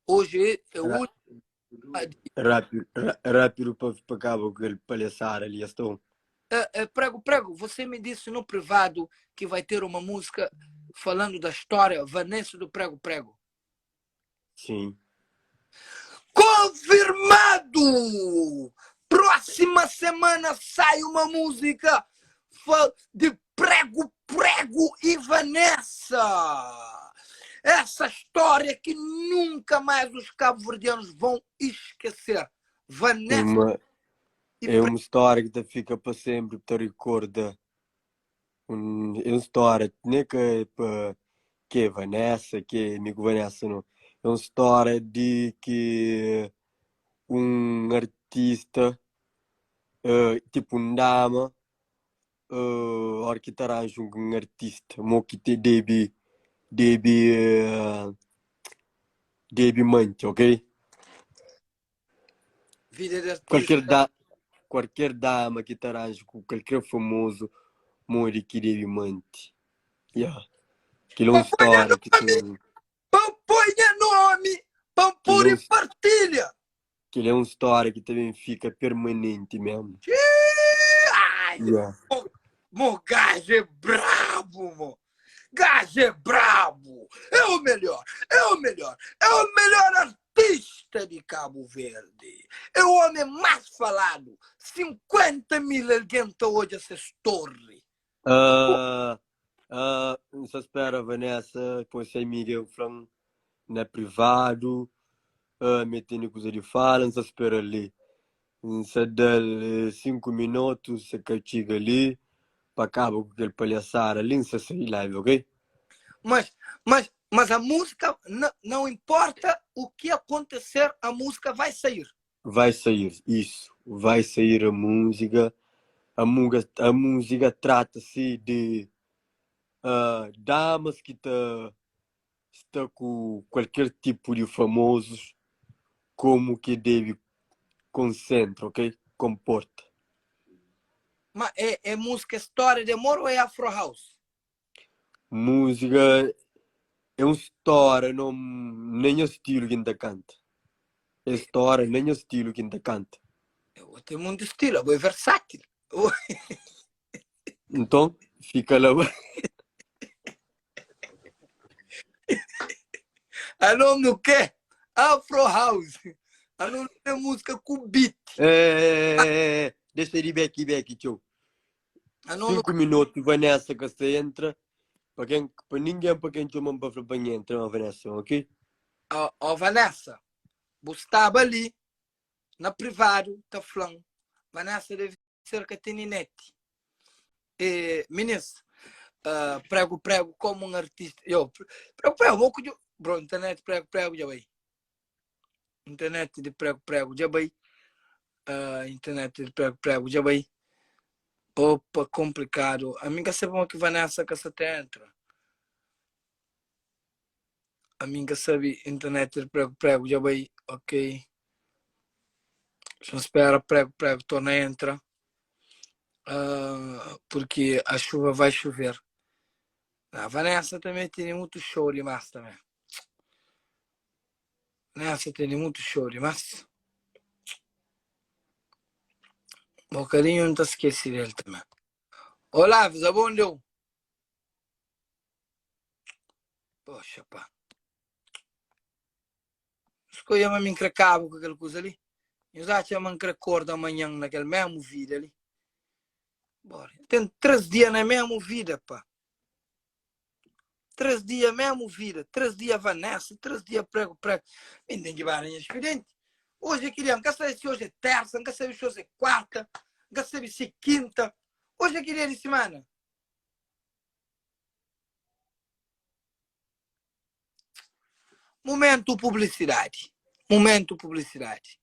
Hoje é o último dia. Rápido, rápido para pa kaba ku kel palhaçada ali, es tão. Prego, prego, você me disse no privado que vai ter uma música falando da história Vanessa do Prego Prego. Sim. Confirmado! Próxima semana sai uma música de Prego Prego e Vanessa. Essa história que nunca mais os cabo-verdianos vão esquecer. Vanessa Uma, e é uma história que te fica para sempre, te recorda. Um, é uma história, nem que é pa, que é Vanessa, que é amigo Vanessa, não. É uma história de que um artista, eh, tipo um dama, eh, ora ki ta ranja un artista, mo ki te debe, debe, eh, debe manti, ok? Vida de artista. Kualker da, kualker dama ki ta ranja ku kalker famozu, modi ki debe manti. Yeah. Kel é un Pa poi nha stória ki nomi, ten, pa poi nha nomi, pa N kel é pode un, partilha. kel é un stória ki ta ben fika permanenti mesmu. Txii, ai, Yeah. mo, mo gajo é brabo, mo. Gajo é brabo, é o melhor, é o melhor, é o melhor artista de Cabo Verde. É o homem mais falado. 50 mil alguém ta odja se story. Ah, ah, N sa spera Vanessa poi se amiga fla-m na privadu, ah, ma el tene kuza di fala, N sa spera-l li. N sa da-l 5 minotu, se ka txiga li, pa kaba ku kel palhaçada li, N sa sai live, ok? Mas, mas, mas a música, não, não importa o que acontecer, a música vai sair. Vai sair, isso. Vai sair a música. A, muga, a música trata-se de uh, damas ki ta sta ku kualker tipu di famosos, como ki debe konsentra, ok? Komporta. Ma é, é música história de amor ou é Afro House? Música é um stória, não, nem é estilo ki N ta kanta. É stória, nem é estilo ki N ta kanta. Eu tenho muito estilo, eu é versátil. Nton, fika la. Alô, no quê? Afro House. Alô, tem música com beat. É, deixa de beck beck, txeu. Alô, no 5 minutos, Vanessa ka sta entra. Pa quem, pa ninguém, pa quem txoma pa fla pa nha entra, ma Vanessa, ok? Ó, ó, Vanessa, bu staba ali na privado ta flan. Vanessa deve ser ka tene net. E, minis, uh, prego prego como um artista. Yo, prego prego, vou cu bro, internet prego prego já vai. Internet de prego prego já vai. Uh, internet de prego prego já vai. Opa, complicado. A mim ka sabe como que Vanessa ka sa te entra. A mim ka sabe internet de prego prego já vai. Ok. Só espera prego prego torna entra. Uh, porque a chuva vai chover. A Vanessa também tem muito show demais também. Vanessa tem muito show demais. O carinho não tá esqueci dele também. Olá, bom deu. Poxa, pá. Skodja ma mi N kre kaba ku kel kuza li. Nhos atxa ma N kre korda manhan na kel mésmu vida li? Bora. Ten 3 dia na mésmu vida, pa. 3 dia mésmu vida. 3 dia Vanessa, 3 dia prego, prego. Mi N ten ki ba na nha spidenti. Oji é ki dia? N ka sabe si oji é tersa, N ka sabe si oji é kuarta, N ka sabe si é kinta. Oji é ki dia di simana? Momento publicidade. Momento publicidade.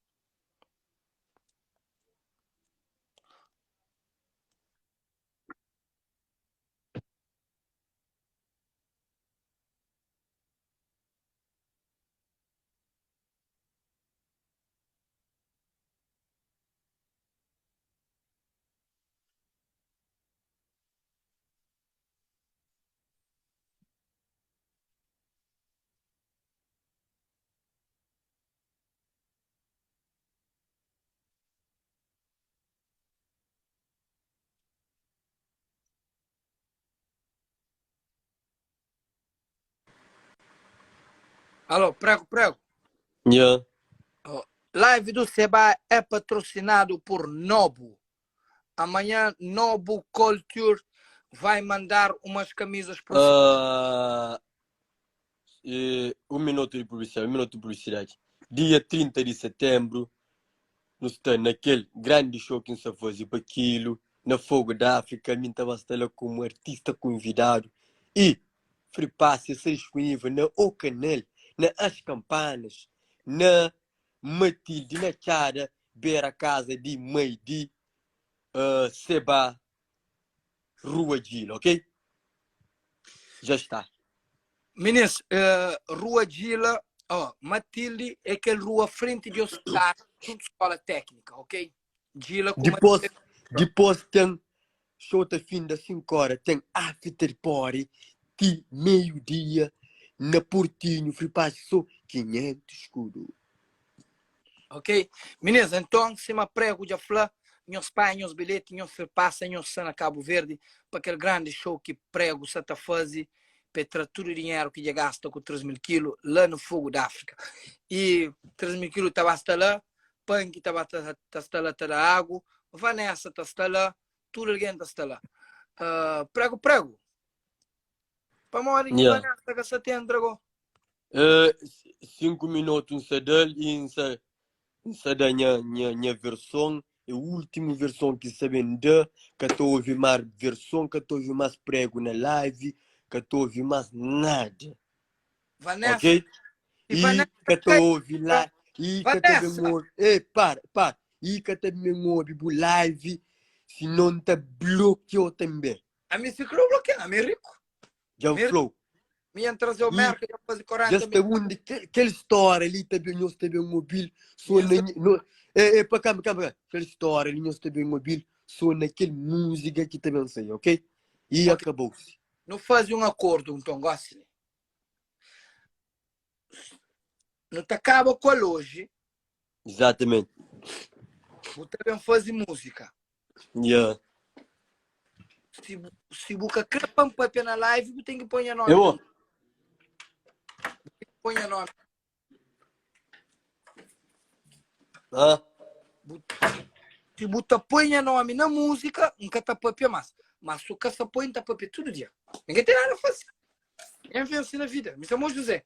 Alô, prego, prego. Yeah. Oh, live do Seba é patrocinado por Nobu. Amanhã Nobu Culture vai mandar umas camisas para uh, e, um minuto de publicidade, um minuto de publicidade. Dia 30 de setembro, nós está naquele grande show que nós fazer para aquilo, na Fogo da África, mim estava estar lá como artista convidado e Free Pass está disponível na O Canal, na As Campanas, na Matilde, na Txada, bera casa di mai di uh, Seba, Rua Djila, ok? Já está. Minis, uh, Rua Djila, oh, Matilde é kel rua frente di hospital, junto escola técnica, ok? Djila ku Dipôs, dipôs ten show ta finda 5 hora, ten after party ti meio dia na Portinho, free pass so 500 escudo. Ok? Minis, enton, sima prego dja fla, nhos panha nhos bilhete, nhos free passa, nhos sta na Cabo Verde pa kel grande show ki prego sa ta faze pa e tra tudu dinheru ki dja gasta ku 3 mil kilu la no Fogo d'África. E 3 mil kilu ta ba sta la, Panki ta ba ta, ta sta la ta da agu, Vanessa ta sta la, tudu algen ta sta la. Uh, prego, prego. Pamodi ki Yeah. Vanessa ka sa ta entra go? Uh, 5 minutu N sa da-l i N sa, N sa da nha, nha, nha verson. É últimu verson ki N sa ben da. Ka ta obi más verson, ka ta obi más prego na live, ka ta obi más nada. Vanessa, Ok? e I Vanessa ka ta kai obi la, i ka ta ben Vanessa, obi. Ei, para, para. I ka ta ben obi bu live, sinon N ta blokiau tanbe. Ami si kre blokia, ami é riku. Dja N Mi, fla-u. mi N traze o I merka, dja N faze dja 40 sta mil. undi kel, kel stória li ta ben, nhos ta ben obi-l so Mi na N nha, no, e, e, pa kama, kama, kama. Kel stória li nhos ta ben obi-l so na kel múzika ki ta ben sai, ok? I Ok, akabou-se. nu faze un akordu nton gosi li. Nu ta kaba ku el oji. Exatamente. Bu ta ben faze múzika. Yeah. Si bu, si bu ka kre pa N papia na live, bu ten ki poi nha nomi Eu, na Bu ten ki poi nha nomi. ah, Bu, si bu ta poi nha nomi na múzika, N ka ta papia más. Mas su ka sa poi, N ta papia tudu dia. Ninguém tem nada a fazer. N vense na vida. Mi chamo José.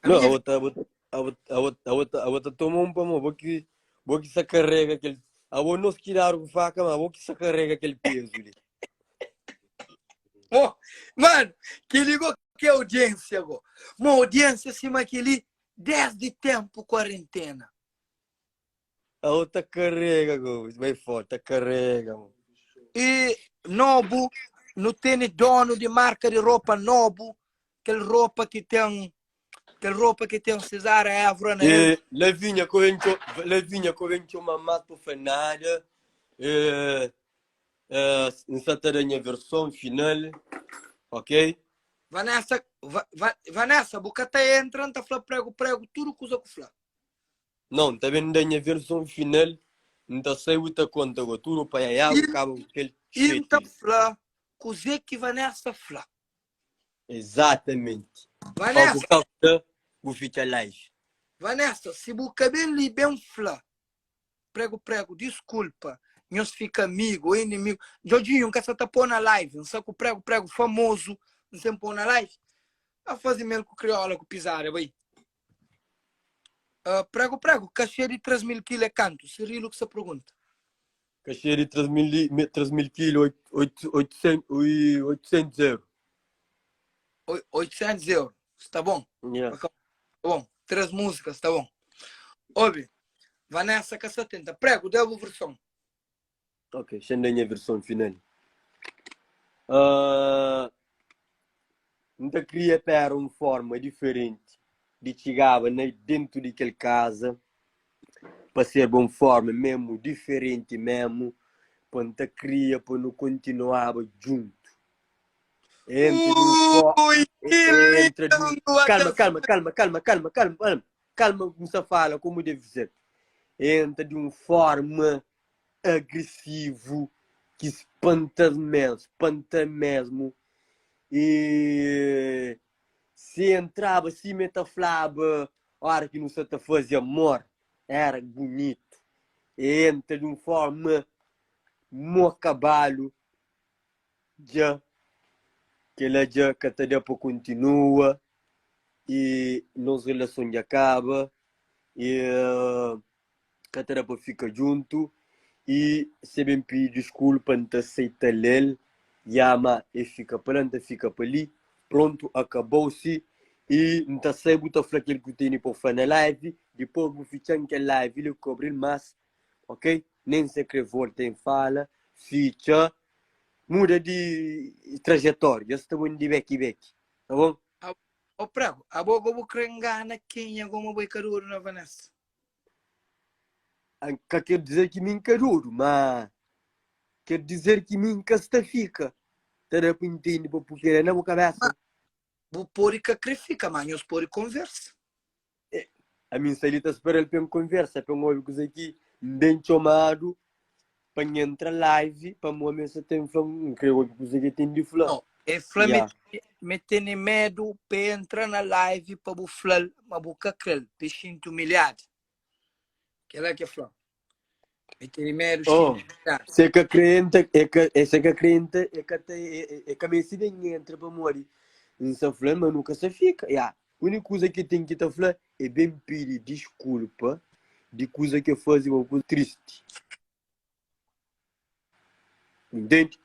A Não, minha a outra, a outra, a outra, a outra, a outra, a outra toma um pa mão, bo que, bo que se carrega aquele, a bo nos que dar com faca, mas bo que se carrega aquele peso ali. Oh, mano, que ligou que audiência, go. Uma audiência acima aquele desde tempo quarentena. A outra carrega, go, bem forte, a carrega, mano. E nobu, no tene dono de marca de roupa nobu, kel roupa que tem, kel roupa que tem Cesária Évora na el. E Lavinha, ko ben txo, Lavinha, ko ben txoma más pa fla nada. E, e, N sa ta da nha verson final, ok? Vanessa, va, va, Vanessa, bu ka ta entra, N ta fla prego, prego, tudu kuza ku fla. Não, N ta ben da nha verson final, N ta sai bu ta konta go tudu pa yaya bu kaba ku kel I N ta xeti li. fla kuzê ki Vanessa fla. Exatamente. Pa bu Vanessa, ka fla, bu fitxa live. Vanessa, si bu ka ben li ben fla prego prego, diskulpa, nhos fika amigu ou inimigu. Djodjinhu, N ka sa ta pô na live, N sa ku prego prego famozu, N sen pô na live. A faze mel ku kriola ku pizada, bai. Uh, prego prego, kaxê di 3 mil kilu é kantu? Cirilo ki sa pergunta. Kaxê di 3 mil, 3 mil kilu, 800 euro. 800 euro, sta bom. Yeah. Tá bom. Três músicas, tá bom. Obi, Vanessa ka sa tenta. Prego, dá bu versão. Ok, xa N da nha verson final. Uh, N ta kria pa era un forma diferenti di txigaba na dentu di kel kaza pa serba un forma memu diferenti memu pa N ta kria pa nu kontinuaba djuntu. Entra di un fo Ui, que entra di un lindo! Calma, Atenção! calma, calma, calma, calma, calma, calma, calma, N sa fala como deve ser. Entra di un forma agresivu ki spanta-s mesmu, spanta mesmu. E. Si entraba sima e ta flaba ora ki nu sa ta faze amor, era bunitu. E entra di un forma mo kabalu dja kela dja ka ta da pa kontinua i nos relason dja kaba i ka ta da pa fika djuntu i se ben pidi diskulpa N ta seital el ya ma e fika pa la N ta fika pa li prontu akabou si i N ta sai bu ta fla kel ki bu tene pa bu fla na live dipos bu fitxa-m kel live li ku abril mas ok nen se kre volta en fala fitxa muda di trajetória dja sta bon di beki beki ta bon. Ô prego, abo go bu kre ngana kenha go ma bo é ka dodu na Vanessa? Ka ker dizer ki mi N ka dodu, ma ker dizer ki mi N ka sta fika. Ta da pa intende pa bu kre na bu kabesa. Ma bu pode ka kre fika, ma nhos pode konversa. Ami N sta li ta spera-l pa N konversa, pa N obi kuze ki N ben txomadu pa N entra live, pamodi mi sa ten fla, N kre obi kuze ki el ten di fla. No, el fla Ya. ma el tene medu pa el entra na live pa bu fla-l ma bu ka kre-l, pa el xinti umilhadu. Kel-la ki el fla. El tene medu Oh, xinti umilhadu. se ka kre entra, e ka, e se ka kre entra, e ka ta, e, e, e ka meste ben entra pamodi N sa fla-l ma nu ka sa fika. Ya, úniku kuza ki el ten ki ta fla é ben pidi diskulpa di kuza ki el faze ma kuza tristi. Entende?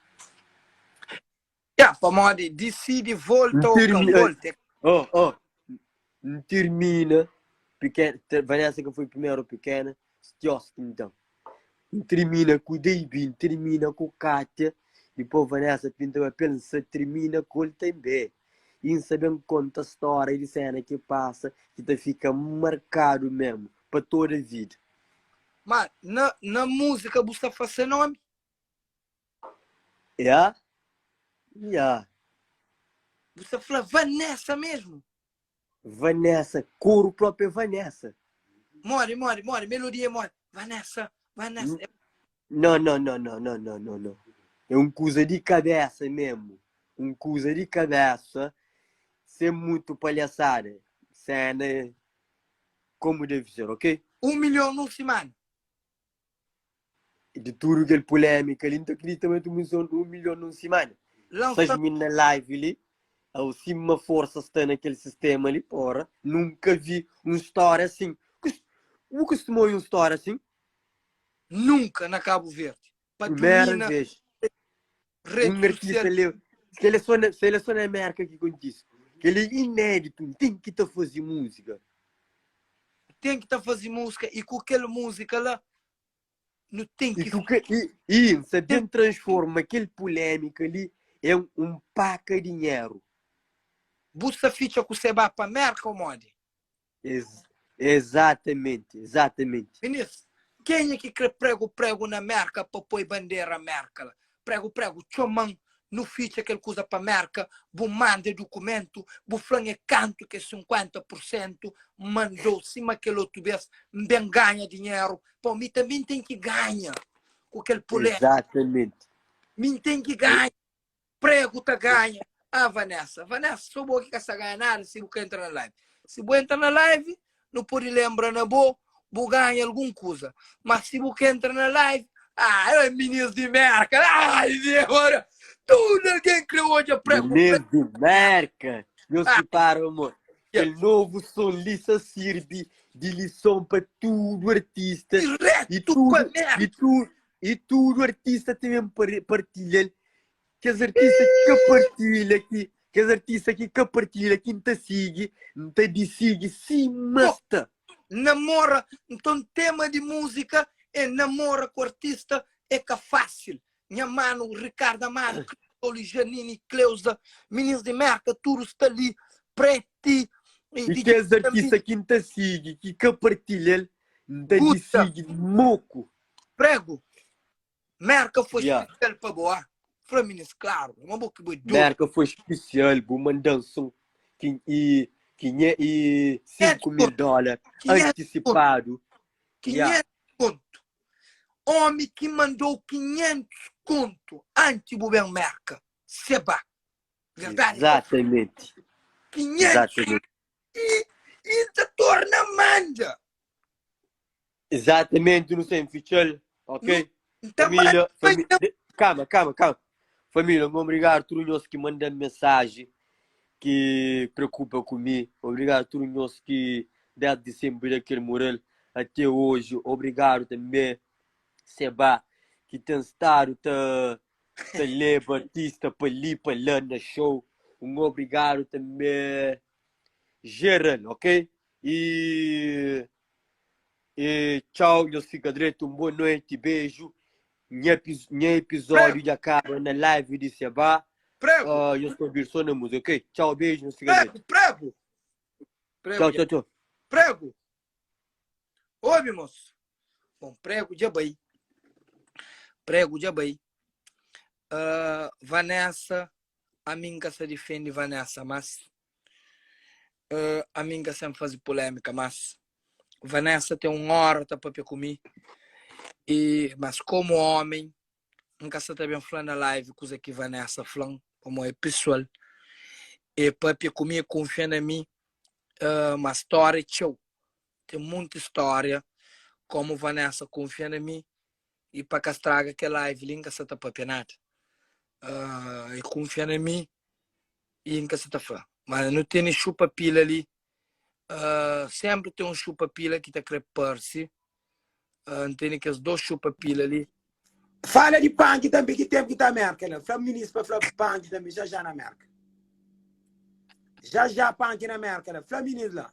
Ya, pamodi disidi volta ô ka volta é. Oh, oh, N tirmina pikena, Vanessa ka foi primeru pikena, stioski nton. N tirmina ku Deibi, N tirmina ku Katia, dipôs Vanessa pinta papel, N sa tirmina ku el tanbê. I N sa ben konta stória di sena ki pasa, ki ta fika markadu mésmu pa toda vida. Ma na na múzika bu sta fase nomi? Ya, ya. Bu sta fla Vanessa mesmu? Vanessa, koru propi é Vanessa. Modi, modi, modi, melodia é modi? Vanessa, Vanessa. Não, não, não, não, não, não, não, não. É um kuza di kabesa mesmu. Um kuza di kabesa, sem mutu palhaçada. Sena como deve ser, ok? Um milhão num simana. Di tudu kel pulémika li, N ta kridita ma tu un un milhon nun simana. Lansa. Sais mi na live li, au sima forsa sta na kel sistema li, porra, nunka vi un stória asin. Bu kustuma obi un stória asin? Nunka na Kabu Verdi. Pa Primera dumina vez. redi Un artista susial. li, kel é só na, kel é só na Amérika ki kontise. Kel é inéditu, N ten ki ta faze múzika. Ten ki ta faze múzika i ku kel múzika la nu ten I ki ku ke, i, i N sa ben transforma kel pulémika li en un paka dinheru. Bu sta fitxa ku Sebah pa Mérka ô modi? Ez, exatamenti, exatamenti. Minis, kenha ki kre pregu pregu na Merka pa poi bandera Merka la? Pregu pregu txoman nu fitxa kel kuza pa Merka, bu manda dukumentu, bu flan é kantu ke 50 pur sentu, N mandou sima kel otu bes, N ben ganha dinheru, pau mi tanbe N ten ki ganha ku kel pulémika. Exatamenti. Mi N ten ki ganha. Prego ta ganha. Ah, Vanessa, Vanessa, só bo ki ka sta ganha nada si bu ka entra na live. Si bu entra na live, nu pode lembra na bo, bu ganha algun kuza. Mas si bu ka entra na live, ah, é minis di Merka, ai, Deus, tudo alguém kre odja prego. Minis di Merka, nhos pripara amor. Kel novu son li sa sirbi di lison pa tudu artista Direto i tudu pa Merka. i tudu I tudu artista ta ben partilha-l. Kes artista ki ka partilha, ki kes artista ki ka partilha, ki N ta sigi, N ta disigi sima Oh, sta. namora, nton tema di múzika é namora ku artista é ka fásil. Nha manu Ricardo Amado, Criolo, Janine, Cleusa, minis di Merka, tudu sta li, Preti, I DJ kes artista Camille, ki N ta sigi, ki ka partilha-l, N ta Guta. disigi moku. Prego, Merka foi Yeah. spesial pa bo, ah? Fla minis klaru, ma bo ki bo é dodu. Merka foi spesial, bu manda-m son ki i kinhe i 500 5 mil kontu, dólar 500 kontu, antisipadu. Yeah. 500 kontu. Omi ki mandou 500 kontu anti bu ben Merka, seba. Verdadi ka fla. Exatamente. 500 Exatamente. I i ta torna manda. Exatamente, nu sen fitxal, ok? Nu ta Família, manda fami manhã. de, calma, calma, calma. Família, um obrigado a tudo nhos que mandam mensagem, que preocupa com mim. Obrigado a tudo nhos que desde sempre daquele moral até hoje. Obrigado também, Seba, que tem estado ta, ta leva artista pa li, pa lá na show. Um obrigado também geral, ok? E, e tchau, nhos fica dretu, um boa noite, beijo. Nha, nha episódio Prego, já acaba na live de Seba. prego, Uh, nhos ta ouvir só na música, ok? Tchau, beijo, nhos fica prego, dretu. prego, prego, Tchau, dja. tchau, tchau. Prego. Obi, moço. Bom, prego dja bai. Prego dja bai. Uh, Vanessa, ami nka sa difende Vanessa, mas Uh, ami nka sem faze polémica, mas Vanessa tem um hora ta papia ku mi e mas como homem nka sa ta ben fla na live kuza ki Vanessa flan pamo é pessoal e papia ku mi e kunfia na mi uh, mas stória é txeu tem muita história como Vanessa kunfia na mi e pa ka straga kel live li nka sa ta papia nada uh, e kunfia na mi i N ka sa ta fla ma nu tene xupa pila li uh, senpri ten un xupa pila ki ta kre parse uh, N tene kes dos xupa pila li Fala di panki tanbe ki tempu ki ta Merka la fla minis pa fla panki tanbe já já na Merka já já panki na Merka la fla minis la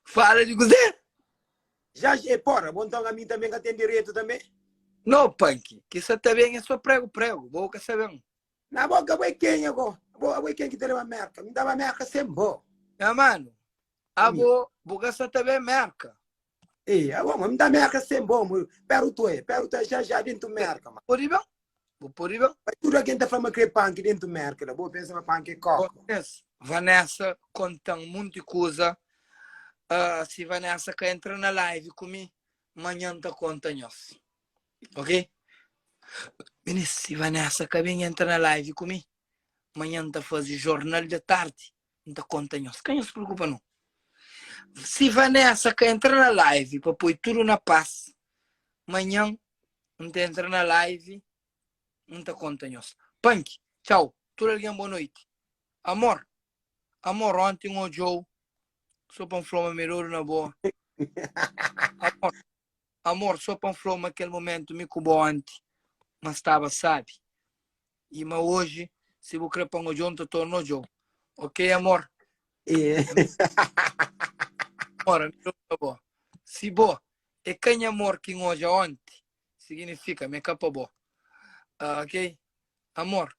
Fala di kuzê? Já já e porra bo nton ami tanbe nka ten diretu tanbe? No panki ki sa ta ben é so pregu pregu bo ka sa ben Na boka bo é kenha go? Bo abo é ken ki ta leba Merka? Mi ta ba Merka sen bo. Nha manu, abo bu ka sa ta ben Merka. E, abo ma mi ta Merka sen bo, mo peru tu é, peru tu é já já dentu Merka ma. Pode ben, bu pode ben. Pa tudu algen ta fla ma kre panki dentu Merka la, bo pensa ma panki é koko. Vanessa kontan munti kuza, uh, si Vanessa ka entra na live ku mi, manhan N ta konta nhos. Ok? Minis, si Vanessa ka ben entra na live ku mi, manhã N ta faze jornal de tardi, N ta konta nhos. Ka nhos preokupa no. Si Vanessa ka entra na live pa poi tudu na pas, manhã N ta entra na live, N ta konta nhos. Punk, tchau. Tudu algen boa noiti. Amor, amor, onti N odjou, so pa N fla ma mi dodu na bo. Amor. Amor, só pa N fla-u ma kel momentu mi ku bo anti ma staba sabi I ma oji si bu kre pa N odja-u N ta torna odja-u Ok, amor? Amor, ami ta odja bo Si bo é ka nha amor ki N odja onti Siginifika ma é ka pa bo Ok, amor,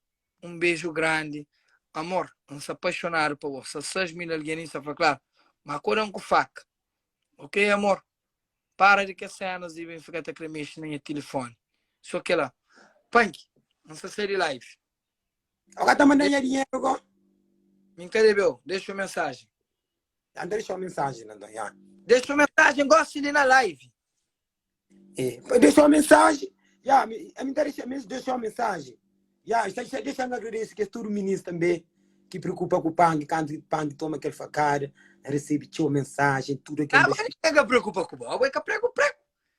un beju grandi Amor, N sta paxonadu pa bo Sta 6 mil algen li, N sta fla klaru Ma koda-m ku faka Ok, amor? Para di kes cenas di ben fika ta kre mexe na nha tilifoni. So kela. Panki, N sta sai di live. O ka ta manda nha dinheru go? Mi N ka debeu. Dexa un mensajen. N ta dexa un mensajen la nton, ya. Dexa un mensajen gosi li na live. E, pa dexa un mensajen, ya, mi, ami ta dexa, mi dexa un mensajen. Ya, sta, sta, dexa-m agradese kes tudu minis tanbe ki preokupa ku Panki kantu ki Panki toma kel fakada, N resebe txeu mensajen, tudu algen Abo ninguém ka preokupa ku bo, abo é ka pregu pregu.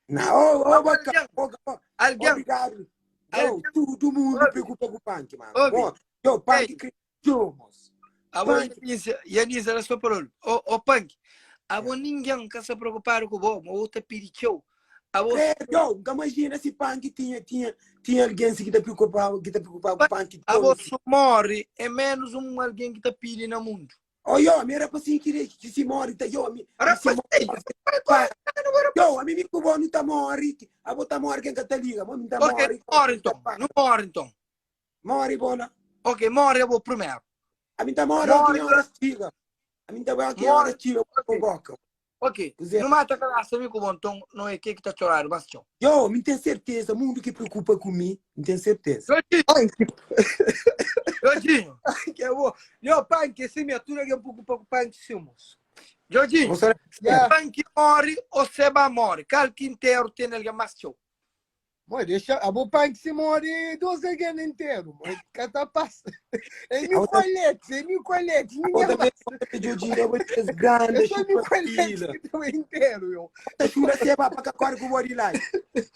Na, oh, oh, Abo boka, algen, boka, oh, algen, obrigadu. Yo, algen, tudu mundu obi, preokupa ku Panki, mano. obi, Bo, yo, Panki ei, kre txeu, mos. Abo Panki. Yanisa, Yanisa era só parol. Ô, ô Panki, abo ninguém ka sta preocupado ku bo, ma bo ta pidi txeu. Abo Credo, nka imagina si Panki tinha tinha tinha alguém si ki ta preocupava, ki ta preocupava ku Panki abo txeu si. su morre é menos um alguém ki ta pidi na mundo. Oh yo, mi rapasinho ki ki si morre ta yo, mi mi si morre Rapasinho, pai pa pa no yo, ami mi ku bo nu ta morre, abo ta morre ken ka ta liga, mo mi ta Ok, morre, nu morre mi ta então, paga. nu morre então. Morre bola. Ok, morre abo primeiro. Ami ta morre ó ki Morre, nha horas txiga. Ami ta bai ó ki nha morre. horas txiga Ok, ku boka. ok. Kuzê? Nu mata kabesa mi ku bo nton, no é ke ki ta txoradu mas txeu. Yo, mi ten serteza, mundu ki preokupa ku mi, mi ten serteza. Jorginho, Panki, Jorginho, que é bom. Yo, panki, esse minha tudo alguém preocupa com panki, sim, moço. Jorginho, Vou só Yeah. Panki morre ou Seba morre? Kal ki interu ten algen mas txeu? Mo dexa, abo panki se mori dos algen interu, mo ka ta pasa. É mi ku Alex, é mi ku Alex, ninguém Outra mais. vez, Djodjinho, eu vou te grande, É só mi ku Alex chupapila. que tá inteiro, eu. Ta chura seba pa ka kore ku bo di lá.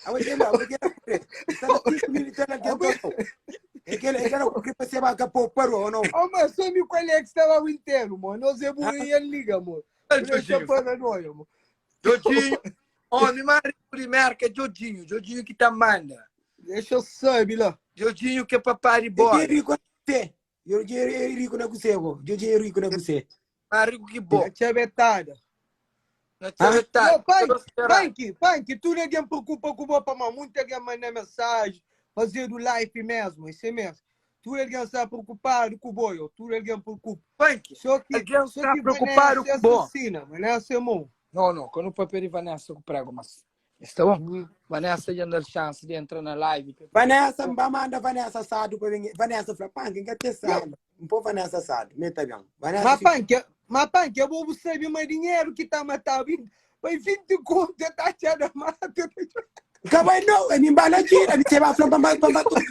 Awe kela, awe kela kore. Tá na 5 mil tá na Abo, tenta. É aquela, é aquela que pa seba ka pô parou ou não? oh, mas só mi ku Alex tava o inteiro, mo. Nós é burro e liga, mo. Deixa Djodjinho. paranoia, mo. Djodjinho. Homem mais rico de Merca é Djodjinho. Djodjinho que tá manda. Deixa eu saber lá. Djodjinho que é papai de Eu bola. rico na você. Eu rico na você, bo. Eu rico na você. Mais rico que bom. Na tchabetada. Na Ah? tchabetada. Não, Pank, Pank, Pank, tu ninguém preocupa com o papai, muita gente manda mensagem, fazer do live mesmo, isso é mesmo. Tu alguém está preocupado com o boi, tu alguém preocupa. Pank, Só que, alguém só está que preocupado Vanessa com o bom. assassina, Vanessa é mão. Não, não, quando o papel de Vanessa eu prego, mas está bom? Vanessa já dá chance de entrar na live. Vanessa, mba manda Vanessa Sado para mim. Vanessa fala, pá, quem quer ter sado? Um pouco Vanessa Sado, meta bem. Vanessa, Mas Pank, mas Pank, eu vou saber mais dinheiro que tá matando. Vai 20 conto, tá te da mata. Acabei não, é me embala tira, me seba fala, pamba, pamba, tudo.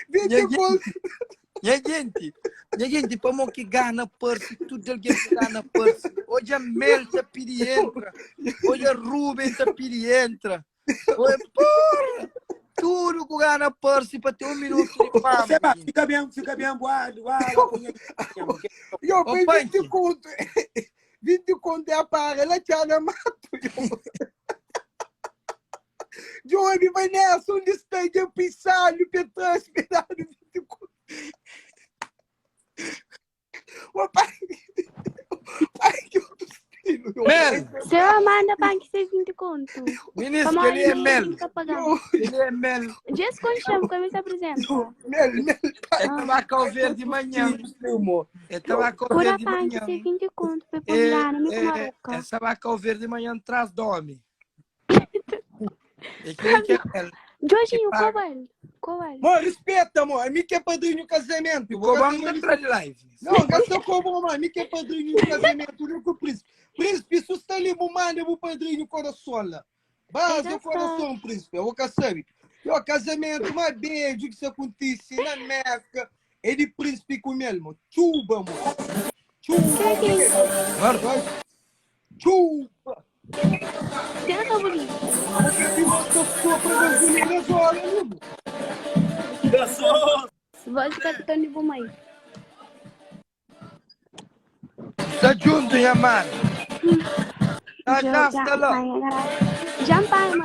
20 conto. Minha gente, minha gente, para mo que gana perse, tudo alguém que gana perse. Hoje a Mel tá pedi entra, hoje a Ruben tá pedi entra. Hoje, porra, tudo que gana perse para ter um minuto de fama. Seba, gente. fica bem, fica bem, boa, boa. Eu, Ô, foi Pank. 20 conto. 20 conto é a para, ela te da mata. Johnny, vai nessa, onde está de pisar, Petras, pedaço, 20 conto. O pai, pai que outro estilo. Mel, Seu manda panki se 20 conto. ministro, Pamodi ele é Mel, ninguém tá pagando. ele é Mel. Just concham, como se apresenta. Mel, Mel, É tabaco verde de manhã, é tabaco Cura verde de panki manhã. se 20 conto, pe É, pulgana, me é, kumaruca. é tabaco verde de manhã traz dorme. É que ele que é Mel. Jorginho, paga. qual é? Qual é? Mano, respeita, mano. A mim que é padrinho de casamento. O Vou Cobão casar não entra de live. Não, gasta como, mano. Mim que é padrinho de casamento, não com o príncipe. Príncipe, isso está ali, mano, é o padrinho coração lá. Base o coração, príncipe. Eu vou casar. Eu casamento, mais beijo que isso acontece na Meca. É de príncipe com mel, mano. Chuba, mano. Chuba. Mano, Chuba. Tira tá bonito. Você tem uma pessoa para gasolina agora, mano. Voz do capitão de Bumai. Tá junto, minha mano. Tá, já está lá. Já pai, mano.